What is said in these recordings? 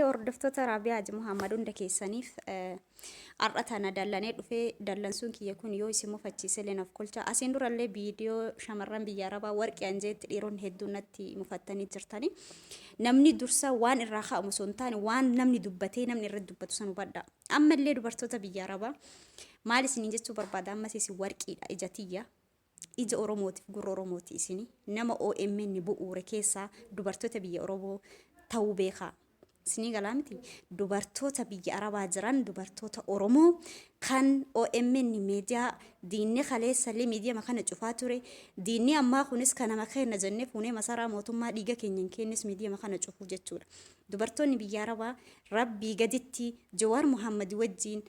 Hordoftoota Raabiyaa Haji Muhammad hunda keessaniif har'a tana dallanee dhufee dallansuun kiyya kun yoo isin mufachiisellee naaf kolcha. Asiin durallee viidiyoo shamarran biyya Arabaa warqii anjeetti dhiironni hedduun natti mufattanii jirtani. Namni dursa waan irraa ka'amu osoo hin taane waan namni dubbatee namni irratti dubbatu san hubadha. Ammallee dubartoota biyya Arabaa maal isiniin jechuu barbaada ammas isin warqiidha ija tiyya. Ija Oromootiif gurra Oromooti isini. Nama OMN bu'uure keessaa dubartoota biyya Oromoo ta'uu beekaa. Isinii galaa miti? Dubartoota biyya Arabaa jiran dubartoota Oromoo kan OMN miidiyaa diinni kaleessallee miidiyama kana cufaa ture. Diinni ammaa kunis kan nama keenna jennee fuunee masaraa mootummaa dhiiga keenyan keennis miidiyama kana cufuu jechuudha. Dubartoonni biyya Arabaa Rabbii gaditti Jawaar Muhammad wajjiin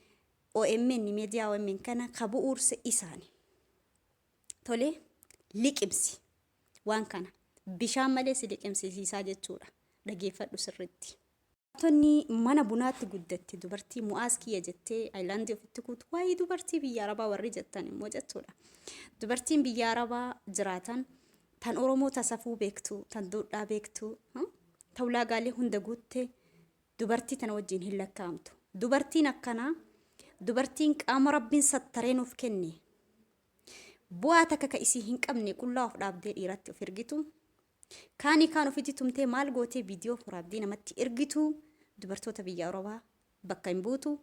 OMN miidiyaa OMN kana ka bu'uurse isaani. Tole liqimsi waan kana bishaan malee si liqimsisiisaa jechuudha. Dhageeffadhu sirriitti. Dubartoonni mana bunaatti guddatte dubartii mu'aaz kiyya jettee ayilaandii ofitti kuutu waa'ee dubartii biyya arabaa warri jettan immoo jechuudha. Dubartiin biyya arabaa jiraatan tan Oromoo tasafuu beektu, tan duudhaa beektu, ta ulaagaalee hunda guutte dubartii tana wajjin hin lakkaa'amtu. Dubartiin akkanaa dubartiin qaama Rabbiin sattaree nuuf kenne bu'aa takka ka isii hin qabne qullaa of dhaabdee dhiiratti of ergitu kaanii kaan ofitti tumtee maal gootee viidiyoo waraabdee namatti ergitu dubartoota biyya Arabaa bakka hin buutu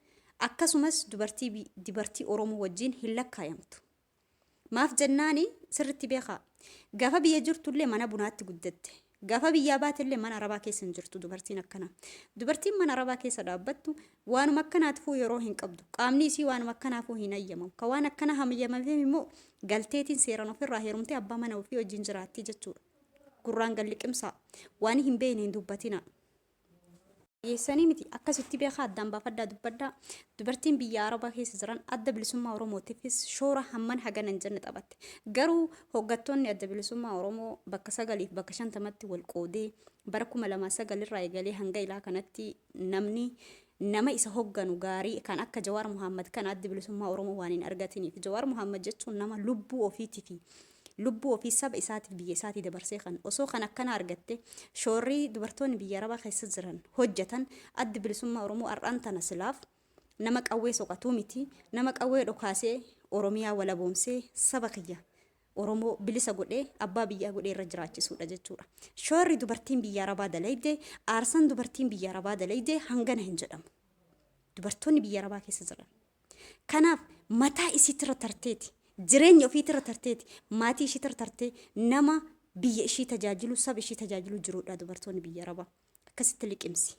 akkasumas dubartii dubartii Oromoo wajjin hin lakkaayamtu. Maaf jennaani sirritti beekaa. Gaafa biyya jirtullee mana bunaatti guddatte. Gaafa biyyaa baatellee mana arabaa keessa hin jirtu dubartiin akkanaa. Dubartiin mana arabaa keessa dhaabbattu waanuma akkanaatifuu yeroo hin qabdu. Qaamni isii waanuma akkanaafuu hin hayyamamu. Ka waan akkana hayyamameef immoo galteetiin seeraan ofirraa heerumtee abbaa mana ofii wajjin jiraatti jechuudha. Gurraan gad liqimsaa. Waan hin beekne hin dubbatinaa. Dhiyeessanii miti akkasitti beekaa addaan baafadhaa dubbadhaa. Dubartiin biyya Arabaa keessa jiran adda bilisummaa Oromootiifis shoora hamman hagana hin jenne taphatte. Garuu hooggattoonni adda bilisummaa Oromoo bakka sagaliif bakka shantamatti wal qoodee bara 2009 irraa eegalee hanga ilaa kanatti namni nama isa hogganu gaarii kan akka Jawaar Muhammad kana addi bilisummaa Oromoo waan hin argatiniif. Jawaar Muhammad jechuun nama lubbuu ofiitifi lubbuu ofii saba isaatiif biyya isaatii dabarsee kan osoo kan akkana argatte shoorrii dubartoonni biyya Arabaa keessa jiran hojjetan addi bilisummaa Oromoo har'aan tana silaaf nama qawwee soqatuu miti nama qawwee dhokaasee Oromiyaa walaboomsee saba kiyya Oromoo bilisa godhee abbaa biyyaa godhee irra jiraachisuudha jechuudha. Shoorri dubartiin biyya Arabaa dalayde aarsan dubartiin biyya Arabaa dalayde hangana hin jedhamu. Dubartoonni biyya Arabaa keessa jiran. Kanaaf mataa isiitirra tarteeti, jireenya ofiitirra tarteeti, maatii ishiitirra tartee nama biyya ishii tajaajilu, saba ishii tajaajilu jiruudha dubartoonni biyya Arabaa. Akkasitti liqimsi.